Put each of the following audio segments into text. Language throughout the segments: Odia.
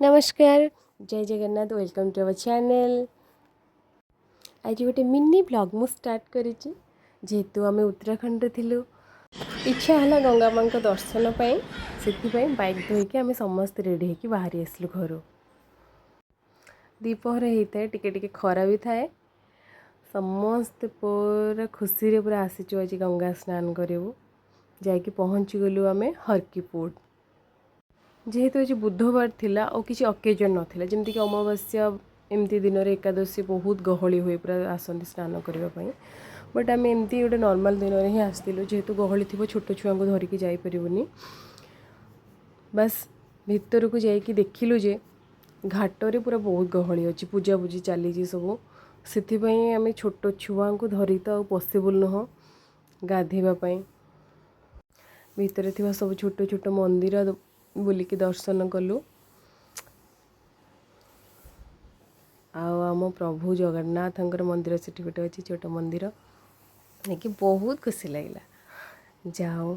ନମସ୍କାର, ଜୟ Jagannath. Welcome to our channel. ଆଜି ଗୋଟେ ମିନି ବ୍ଲଗ୍ ମୁଁ ଷ୍ଟାର୍ଟ କରିଛି। ଯେହେତୁ ଆମେ ଉତ୍ତରାଖଣ୍ଡରେ ଥିଲୁ, ଇଚ୍ଛା ହେଲା ଗଙ୍ଗା ମାଙ୍କ ଦର୍ଶନ ପାଇଁ। ସେଥିପାଇଁ ବାଇକ୍ ଧୋଇକି ଆମେ ସମସ୍ତେ ରେଡ଼ି ହେଇକି ବାହାରି ଆସିଲୁ ଘରୁ। ଦ୍ୱିପହର ହେଇଥାଏ, ଟିକେ ଟିକେ ଖରା ବି ଥାଏ। ସମସ୍ତେ ପୁରା ଖୁସିରେ ପୁରା ଆସିଛୁ, ଆଜି ଗଙ୍ଗା ସ୍ନାନ କରିବୁ। ଯାଇକି ପହଞ୍ଚିଗଲୁ ଆମେ ହରକିପୁର। ଯେହେତୁ ଆଜି ବୁଧବାର ଥିଲା ଆଉ କିଛି ଅକେଜନ୍ ନଥିଲା, ଯେମିତିକି ଅମାବାସ୍ୟା, ଏମିତି ଦିନରେ ଏକାଦଶୀ ବହୁତ ଗହଳି ହୁଏ, ପୁରା ଆସନ୍ତି ସ୍ନାନ କରିବା ପାଇଁ। ବଟ୍ ଆମେ ଏମିତି ଗୋଟେ ନର୍ମାଲ୍ ଦିନରେ ହିଁ ଆସିଥିଲୁ। ଯେହେତୁ ଗହଳି ଥିବ, ଛୋଟ ଛୁଆଙ୍କୁ ଧରିକି ଯାଇପାରିବୁନି। ବାସ୍ ଭିତରକୁ ଯାଇକି ଦେଖିଲୁ ଯେ ଘାଟରେ ପୁରା ବହୁତ ଗହଳି ଅଛି, ପୂଜାପୂଜି ଚାଲିଛି ସବୁ। ସେଥିପାଇଁ ଆମେ ଛୋଟ ଛୁଆଙ୍କୁ ଧରି ତ ଆଉ ପସିବୁଲ୍ ନୁହଁ ଗାଧୋଇବା ପାଇଁ। ଭିତରେ ଥିବା ସବୁ ଛୋଟ ଛୋଟ ମନ୍ଦିର ବୁଲିକି ଦର୍ଶନ କଲୁ ଆଉ ଆମ ପ୍ରଭୁ ଜଗନ୍ନାଥଙ୍କର ମନ୍ଦିର ସେଠି ଗୋଟେ ଅଛି, ଛୋଟ ମନ୍ଦିର, ଦେଖି ବହୁତ ଖୁସି ଲାଗିଲା। ଯାହା ହଉ,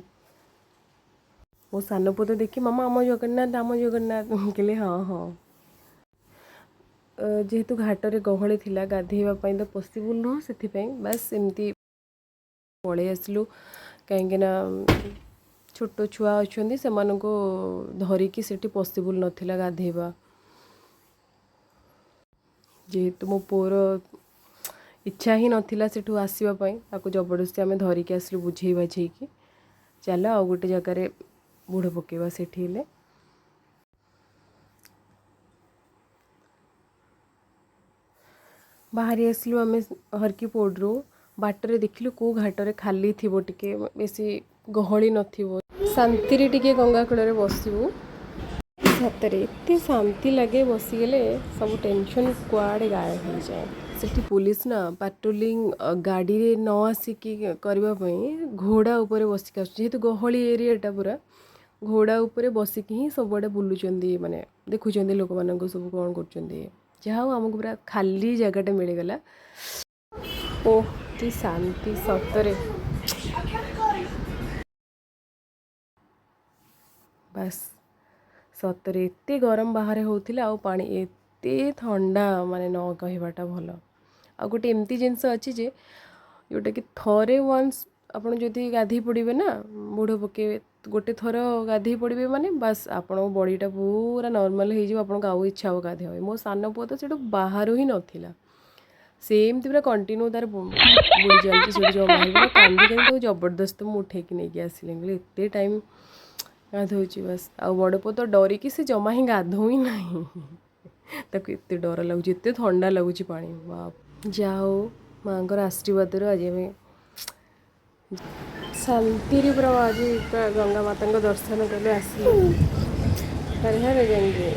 ମୋ ସାନ ପୁଅ ତ ଦେଖି, "ମାମା, ଆମ ଜଗନ୍ନାଥ, ଆମ ଜଗନ୍ନାଥ।" ମୁଁ କହିଲି, "ହଁ ହଁ।" ଯେହେତୁ ଘାଟରେ ଗହଳି ଥିଲା, ଗାଧେଇବା ପାଇଁ ତ ପସିବୁଲ୍ ନୁହଁ, ସେଥିପାଇଁ ବାସ୍ ଏମିତି ପଳେଇ ଆସିଲୁ। କାହିଁକିନା ଛୋଟ ଛୁଆ ଅଛନ୍ତି, ସେମାନଙ୍କୁ ଧରିକି ସେଠି ପସିବୁଲ୍ ନଥିଲା ଗାଧେଇବା। ଯେହେତୁ ମୋ ପୁଅର ଇଚ୍ଛା ହିଁ ନଥିଲା ସେଠୁ ଆସିବା ପାଇଁ, ତାକୁ ଜବରଦସ୍ତି ଆମେ ଧରିକି ଆସିଲୁ, ବୁଝେଇ ବାଝେଇକି, ଚାଲ ଆଉ ଗୋଟେ ଜାଗାରେ ବୁଡ଼ ପକାଇବା ସେଠି ହେଲେ। ବାହାରି ଆସିଲୁ ଆମେ ହରକିପୌଡ଼ିରୁ। ବାଟରେ ଦେଖିଲୁ କେଉଁ ଘାଟରେ ଖାଲି ଥିବ, ଟିକେ ବେଶୀ ଗହଳି ନଥିବ, ଶାନ୍ତିରେ ଟିକେ ଗଙ୍ଗା କୂଳରେ ବସିବୁ। ସତରେ ଏତେ ଶାନ୍ତି ଲାଗେ, ବସିଗଲେ ସବୁ ଟେନସନ୍ କୁଆଡ଼େ ଗାୟବ ହେଇଯାଏ। ସେଠି ପୋଲିସ ନା ପାଟ୍ରୋଲିଂ ଗାଡ଼ିରେ ନ ଆସିକି କରିବା ପାଇଁ ଘୋଡ଼ା ଉପରେ ବସିକି ଆସୁଛି। ଯେହେତୁ ଗହଳି ଏରିଆଟା, ପୁରା ଘୋଡ଼ା ଉପରେ ବସିକି ହିଁ ସବୁଆଡ଼େ ବୁଲୁଛନ୍ତି, ମାନେ ଦେଖୁଛନ୍ତି ଲୋକମାନଙ୍କୁ ସବୁ କ'ଣ କରୁଛନ୍ତି। ଯାହା ହଉ, ଆମକୁ ପୁରା ଖାଲି ଜାଗାଟା ମିଳିଗଲା। ଓହ, କି ଶାନ୍ତି ସତରେ! ବାସ୍, ସତରେ ଏତେ ଗରମ ବାହାରେ ହେଉଥିଲା ଆଉ ପାଣି ଏତେ ଥଣ୍ଡା, ମାନେ ନ କହିବାଟା ଭଲ। ଆଉ ଗୋଟେ ଏମିତି ଜିନିଷ ଅଛି ଯେ ଯେଉଁଟାକି ଥରେ ୱାନ୍ସ ଆପଣ ଯଦି ଗାଧେଇ ପଡ଼ିବେ ନା, ବୁଡ଼ ପକାଇବେ, ଗୋଟେ ଥର ଗାଧେଇ ପଡ଼ିବେ ମାନେ ବାସ୍, ଆପଣଙ୍କ ବଡ଼ିଟା ପୁରା ନର୍ମାଲ୍ ହେଇଯିବ, ଆପଣଙ୍କୁ ଆଉ ଇଚ୍ଛା ହେବ ଗାଧେଇବା ପାଇଁ। ମୋ ସାନ ପୁଅ ତ ସେଠୁ ବାହାରୁ ହିଁ ନଥିଲା। ସେମିତି ପୁରା କଣ୍ଟିନ୍ୟୁ ତାର ବୁଡ଼ି ଚାଲିଛି ସେଠି, ଜମା ପୁରା କାନ୍ଦି କାନ୍ଦି ତାକୁ ଜବରଦସ୍ତ ମୁଁ ଉଠେଇକି ନେଇକି ଆସିଲି। ମୁଁ କହିଲି, ଏତେ ଟାଇମ୍ ଗାଧଉଛି ବାସ୍। ଆଉ ବଡ଼ ପୁଅ ତ ଡରିକି ସେ ଜମା ହିଁ ଗାଧଉ ହିଁ ନାହିଁ। ତାକୁ ଏତେ ଡର ଲାଗୁଛି, ଏତେ ଥଣ୍ଡା ଲାଗୁଛି ପାଣି, ବାପ। ଯାହା ହଉ, ମାଆଙ୍କର ଆଶୀର୍ବାଦରୁ ଆଜି ଆମେ ଶାନ୍ତିରେ ପୁରା ଆଜି ପୁରା ଗଙ୍ଗା ମାତାଙ୍କ ଦର୍ଶନ କଲୁ, ଆସିଲୁ। ହରେ ହରେ ଗଙ୍ଗେ।